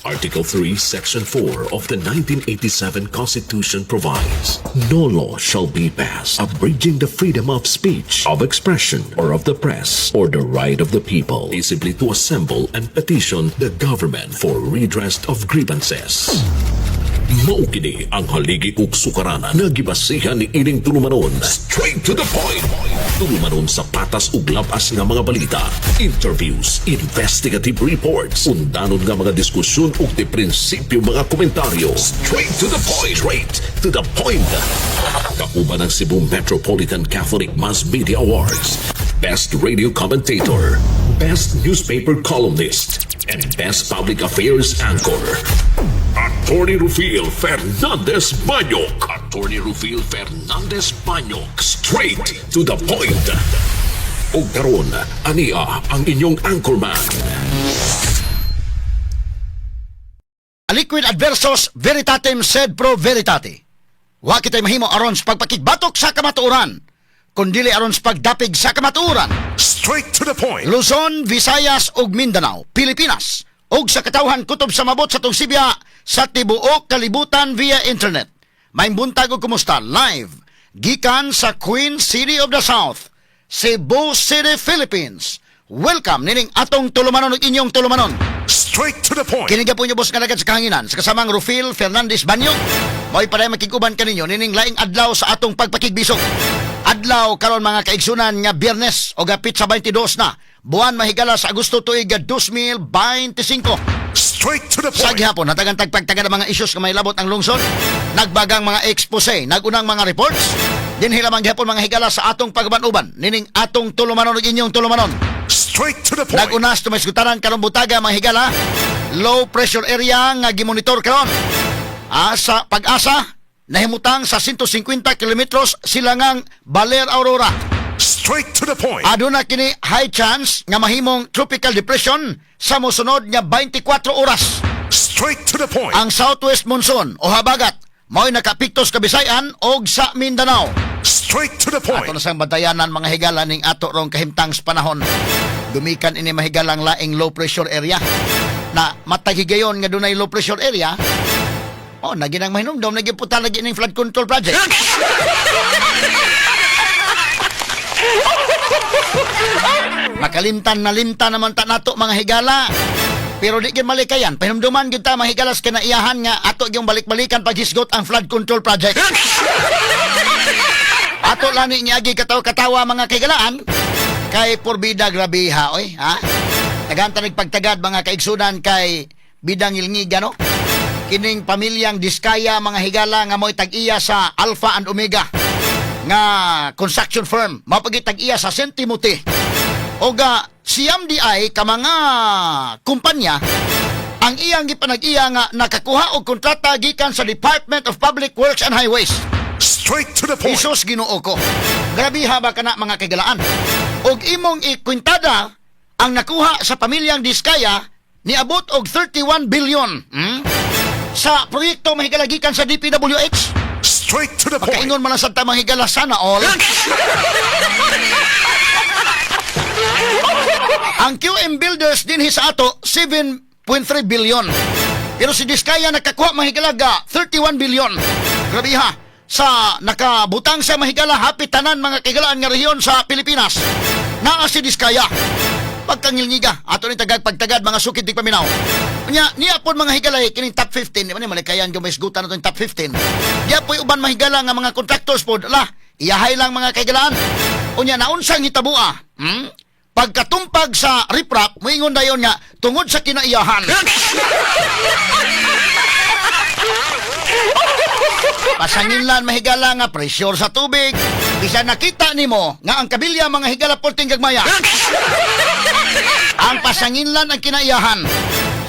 Article 3, Section 4 of the 1987 Constitution provides, "No law shall be passed abridging the freedom of speech, of expression, or of the press, or the right of the people peaceably to assemble and petition the government for redress of grievances." Mao kini ang haligi ug sukaranan nga gibasihan ni ining tulumanon. Straight to the point. Tulumanon sa patas ug labas nga mga balita, interviews, investigative reports, undanon nga mga diskusyon ug di prinsipyo mga komentaryo. Straight to the point. Straight to the point. Kauban ang Cebu Metropolitan Catholic Mass Media Awards, Best Radio Commentator, Best Newspaper Columnist, and Best Public Affairs Anchor. Attorney Rufil Fernandez Banyok. Attorney Rufil Fernandez Banyok. Straight to the point. Ug karon, ania ang inyong anchorman. Aliquid adversos veritatem sed pro veritate. Wa kitay mahimo aron sa pagpakigbatok sa kamatuoran, kundili aron sa pagdapig sa kamatuoran. Straight to the point. Luzon, Visayas ug Mindanao, Pilipinas, ug sa katawhan kutob sa mabot sa tungsibya sa tibuok kalibutan via internet. Maayong buntag ug kumusta live gikan sa Queen City of the South, Cebu City, Philippines. Welcome nining atong tulumanon ug inyong tulumanon. Straight to the point. Kini po inyo boss nga alagad sa kahanginan sa kasamang Rufil Fernandez Banyo. Mo'y paday makiguban kaninyo nining laing adlaw sa atong pagpakigbisog. Adlaw karon, mga kaigsunan, nga Biyernes o gapit sa 22 na buwan, mahigala, sa Agosto tuig 2025. Straight to the Sa point. gihapon, hatagan tagpagtaga ng mga issues nga may labot ang lungsod, nagbagang mga expose, nagunang mga reports, dinhi lamang gihapon, mga higala, sa atong pagban-uban nining atong tulumanon ug inyong tulumanon. Straight to the point. Nagunas tumaysgutaran karong butaga, mga higala, low pressure area nga gimonitor karon. Sa Pag-asa nahimutang sa 150 kilometros silangang Baler, Aurora. Straight to the point. Aduna kini high chance nga mahimong tropical depression sa mosunod nga 24 oras. Straight to the point. Ang southwest monsoon o habagat mao'y nakaapekto sa Kabisayan og sa Mindanao. Straight to the Ato point. na sang bantayanan, mga higala, ning ato rong kahimtang sa panahon. Gumikan ini, mahigalang laing low pressure area. Na mataghigayon nga dunay low pressure area, oh, naging ang mahinumdom, naging puta lagi ning flood control project. Makalimtan na limtan naman ta nato, mga higala. Pero di gyud malikayan. Pahinumduman gyud ta, mga higala, sa kinaiyahan nga ato gyung balik-balikan paghisgot ang flood control project. Ato lani niagi katawa-katawa, mga kaigalaan, kay porbida grabiha oy, ha. Tagan ta pagtagad, mga kaigsunan, kay bidang ilngiga, no. Kining pamilyang Diskaya, mga higala, nga mo'y tag-iya sa Alpha and Omega nga construction firm, mapagit tag-iya sa St. Timothy. Oga siyam di ay ka mga kumpanya ang iyang gipanag-iya nga nakakuha og kontrata gikan sa Department of Public Works and Highways. Straight to the point. Isos Ginoo ko. Grabe ba kana, mga kaigalaan? Og imong ikwintada ang nakuha sa pamilyang Diskaya niabot og 31 billion. Sa proyekto, mahigala, gikan sa DPWH. Straight to the point. Makaingon man lang sa tamang higala, sana all. Ang QM Builders dinhi sa ato 7.3 billion. Pero si Diskaya nakakuha, mahigala, ga 31 billion. Grabe ha. Sa nakabutang sa mahigala hapit tanan, mga kaigalaan, nga rehiyon sa Pilipinas. Naa si Diskaya. Pagkangilngiga, ato ni tagag pagtagad, mga sukid di paminaw. Nya niya pod, mga higalay, kining top 15, di ba ni malikayan kung maisgutan na top 15. Diya po'y uban, mahigala, nga mga contractors pod, la, iyahay lang, mga kaigalaan. Unya naunsang hitabua, Pagkatumpag sa riprap, moingon dayon nga tungod sa kinaiyahan. Pasanginlan, mahigala, nga pressure sa tubig. Bisa nakita nimo nga ang kabilya, mga higala, porting gagmaya. Ang pasanginlan ang kinaiyahan.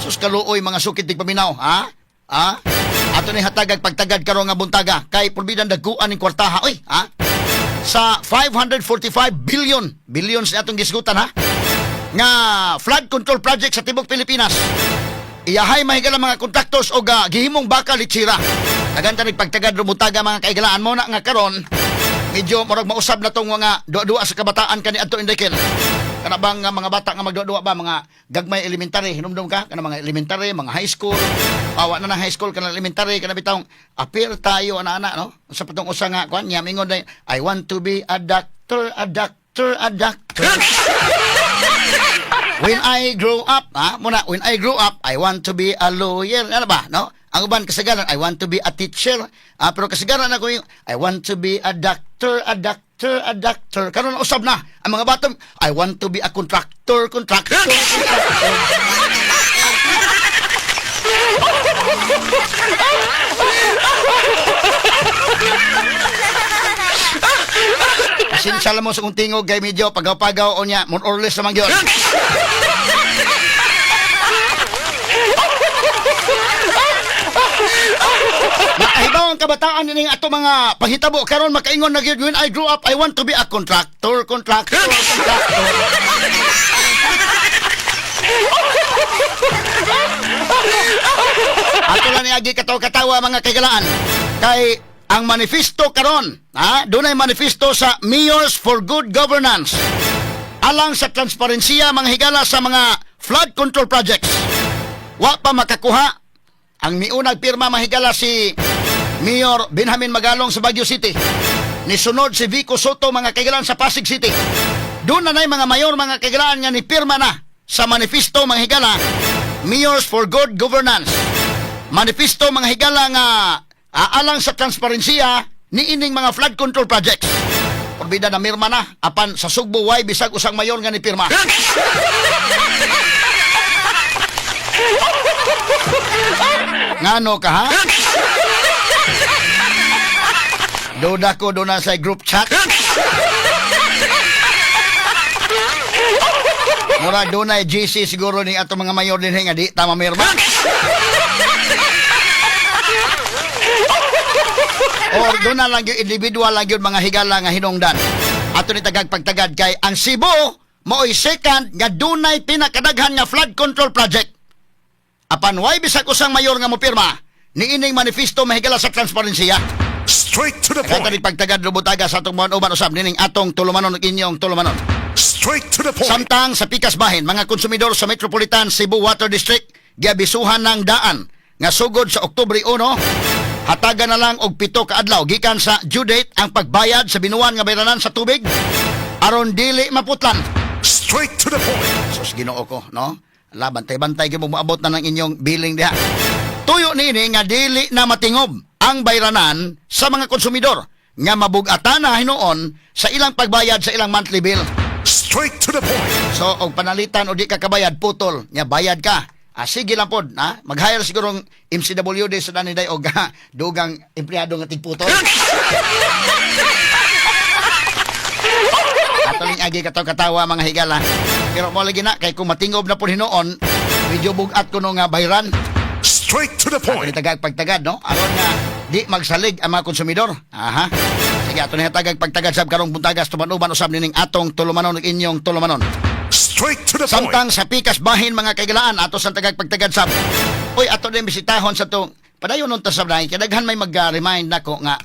Sus kaluoy, mga sukit di paminaw, ha? Ha? Ato ni hatagag pagtagad karon nga buntaga kay pulbidan dagkuan ning kwartaha, oy, ha? Sa 545 billion, billions na atong gisgutan, ha? Nga flood control project sa tibok Pilipinas. Iyahay, mahigala, mga contractors o gihimong baka litsira. Daghan ta nagpagtagad rumutaga, mga kaigalaan mo na nga karon medyo murag mausab na tong mga duwa-duwa sa kabataan kani adto Indekel. Kana bang nga mga bata nga magduwa ba, mga gagmay elementary, hinumdum ka kana mga elementary, mga high school. Awa na na high school, kana elementary, kana bitawng appear tayo ana-ana, no? Sa patong usa nga kuan niya mingon day, "I want to be a doctor, a doctor, a doctor. When I grow up," ha, muna, "When I grow up, I want to be a lawyer." Ano ba, no? Ang uban kasagaran, "I want to be a teacher." Ah, pero kasagaran ako yung, "I want to be a doctor, a doctor, a doctor." Karon usab na ang mga batong, "I want to be a contractor, contractor, contractor." Pasensya lang mo sa kong tingog kay medyo pagaw-pagaw o niya, more or less naman yun. Makahibaw ang kabataan nining ato mga panghitabo karon, makaingon na gyud, "When I grow up, I want to be a contractor, contractor, contractor." Ato lang niagi katawa-katawa, mga kaigalaan. Kay ang manifesto karon, ha, dunay manifesto sa Mayors for Good Governance alang sa transparensiya, mga higala, sa mga flood control projects. Wa pa makakuha ang miunag pirma, mahigala, si Mayor Benjamin Magalong sa Baguio City. Nisunod si Vico Soto, mga kaigalaan, sa Pasig City. Doon na mga mayor, mga kaigalaan, nga ni pirma na sa manifesto, mga higala, Mayors for Good Governance. Manifesto, mga higala, nga aalang sa transparensiya ni ining mga flood control projects. Porbida na mirma na apan sa Sugbo way bisag usang mayor nga ni pirma. Ngano ka, ha? Duda ko doon na sa group chat. Mura doon na GC siguro ni ato mga mayor din nga di tama mirma. Or doon na lang yung individual lang yun, mga higala, nga hinungdan. Ato ni tagag pagtagad kay ang Cebu mao'y second nga dunay pinakadaghan nga flood control project. Apan way bisag usang mayor nga mopirma ni ining manifesto, mahigala, sa transparensiya. Straight to the Kaya point. pagtagad lubutaga sa atong mga uban usab nining atong tulumanon ug inyong tulumanon. Straight to the point. Samtang sa pikas bahin, mga konsumidor sa Metropolitan Cebu Water District giabisuhan ng daan nga sugod sa Oktubre 1, hatagan na lang og 7 ka adlaw gikan sa due date ang pagbayad sa binuan nga bayranan sa tubig aron dili maputlan. Straight to the point. Sus, Ginoo ko, no? Ala, bantay-bantay gyud mo, moabot na ng inyong billing diha. Tuyo niini nga dili na matingob ang bayranan sa mga konsumidor nga mabugatan na hinuon sa ilang pagbayad sa ilang monthly bill. Straight to the point. So, og panalitan o di ka kabayad, putol. Nya bayad ka. Ah, sige lang pod, ha? Mag-hire siguro MCWD sa daniday og dugang empleyado nga tigputol. Ato ning agi kataw-katawa, mga higala. Pero mo lagi na kay kung matingob na pod hinuon, medyo bugat kuno nga bayran. Straight to the Ato point. ni tagag pagtagad, no? Aron nga di magsalig ang mga konsumidor. Aha. Sige, ato ni tagag pagtagad sab karong buntagas tuman-uban usab nining atong tulumanon ug inyong tulumanon. Straight to the point. Samtang sa pikas bahin, mga kaigalaan, ato sa tagag pagtagad sab. Uy, ato din bisitahon sa tong padayon nun ta sa kay daghan may mag-remind nako nga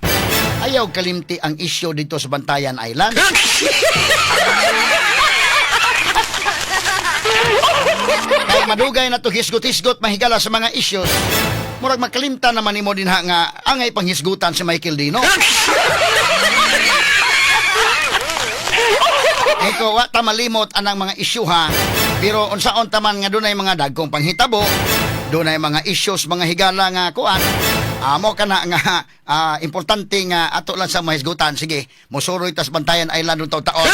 ayaw kalimti ang issue dito sa Bantayan Island. Kay madugay na to hisgot-hisgot, mahigala, sa mga issues. Murag makalimtan naman nimo dinha nga angay panghisgutan si Michael Dino. Eko, wa ta malimot anang mga issue, ha. Pero unsaon taman nga dunay mga dagkong panghitabo, dunay mga issues, mga higala, nga kuan. Amo kana nga importante nga ato lang sa mahisgutan. Sige, mosuroy tas Bantayan Island ng taon-taon.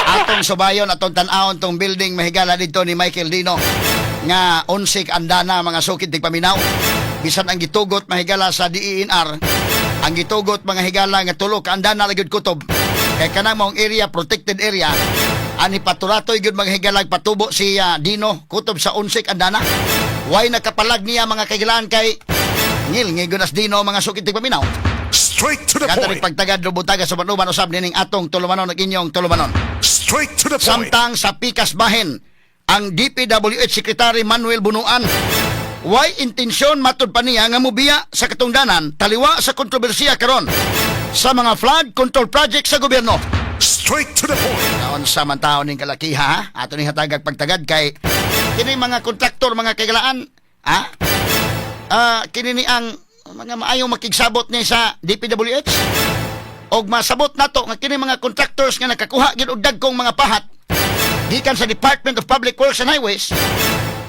Atong subayon, atong tan-awon tong building, mahigala, dito ni Michael Dino nga 11 andana, mga sukid tigpaminaw. Bisan ang gitugot, mahigala, sa DENR, ang gitugot, mga higala, nga 3 ka andana ra gyud kutob. Kay kanang maong area protected area ani paturatoy gyud, mga higala, patubo si Dino kutob sa 11 andana. Way nakapalag niya, mga kahigalaan, kay ngil ngigon as Dino, mga sukid tigpaminaw. Straight to the Kata point. pagtagad lubutaga sa uban usab nining atong tulumanon ug inyong tulumanon. Straight to the point. Samtang sa pikas bahin, ang DPWH Secretary Manuel Bunuan, way intensyon matud pa niya nga mobiya sa katungdanan taliwa sa kontrobersiya karon Sa mga flood control project sa gobyerno. Straight to the point. Naon sa man tao ning kalakiha, ha? Ato ni hatagag pagtagad kay kini mga kontraktor, mga kaigalaan, ha? Kini ni ang mga maayong makigsabot ni sa DPWH og masabot nato nga kini mga contractors nga nakakuha gid og dagkong mga pahat gikan sa Department of Public Works and Highways,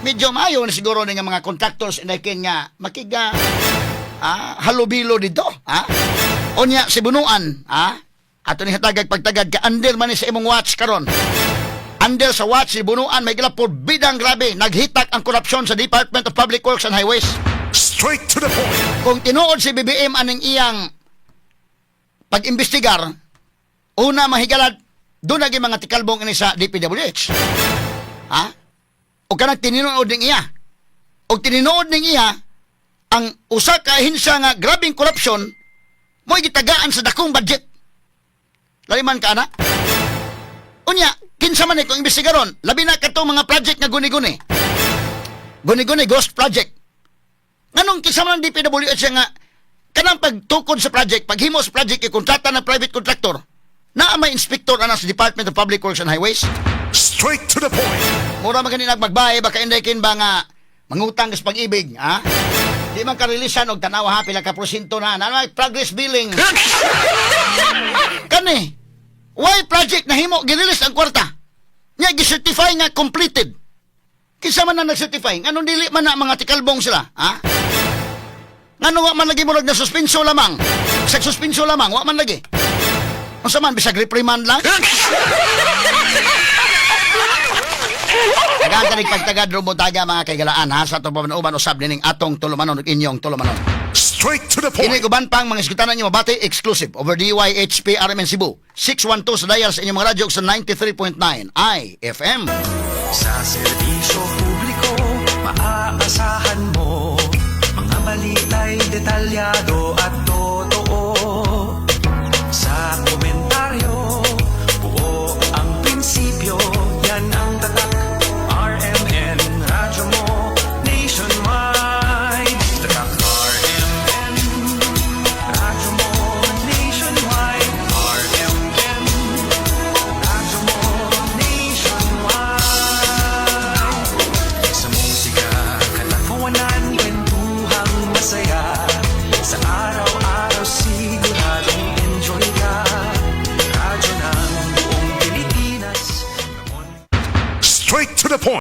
medyo maayo na siguro ni nga mga contractors kin nga makiga halubilo dito, ha? Unya si Bunuan, ha, ato ni hatagag pagtagad ka under man ni sa imong watch karon, under sa watch si Bunuan may gila bidang grabe naghitak ang korupsyon sa Department of Public Works and Highways. Straight to the point. Kung tinuod si BBM aning iyang pag-imbestigar, una mahigalad, doon naging mga tikalbong ini sa DPWH. Ha? O kanang tinuod ning iya. O tinuod ning iya, ang usa ka ahensya nga grabing korupsyon, mo'y gitagaan sa dakong budget. Laliman ka, ana? Unya, kinsa man ni kung imbestigaron, labi na katong mga project nga guni-guni. Guni-guni, ghost project. Nganong kinsa man ang DPWH nga kanang pagtukod sa project, paghimo sa project, ikontrata ng private contractor, naa may inspector ana sa Department of Public Works and Highways? Straight to the point. Mura man gani nagmagbahe, baka inday kin ba nga mangutang sa Pag-IBIG, ha? Di man karilisan og tanawa ha, pila ka porsyento na, na may progress billing. Kani, why project na himo, girelease ang kwarta? Nya gi-certify nga completed. Kinsa man na nag-certify? Nganong dili man na mga tikalbong sila, ha? Ngano wa man lagi murag na suspenso lamang? Sa suspenso lamang, wa man lagi. Unsa man, bisag reprimand lang? Tagaan tanig pagtagad rumutaga, mga kaigalaan, ha, sa atong pamanuban usab nining atong tulumanon ug inyong tulumanon. Straight to the Kini point. uban pang mga isgutanan niyo mabati exclusive over DYHP RMN Cebu 612 sa dial sa inyong mga radyo ug sa 93.9 IFM. Sa serbisyo publiko, maaasahan mo. Mga balita'y detalyado.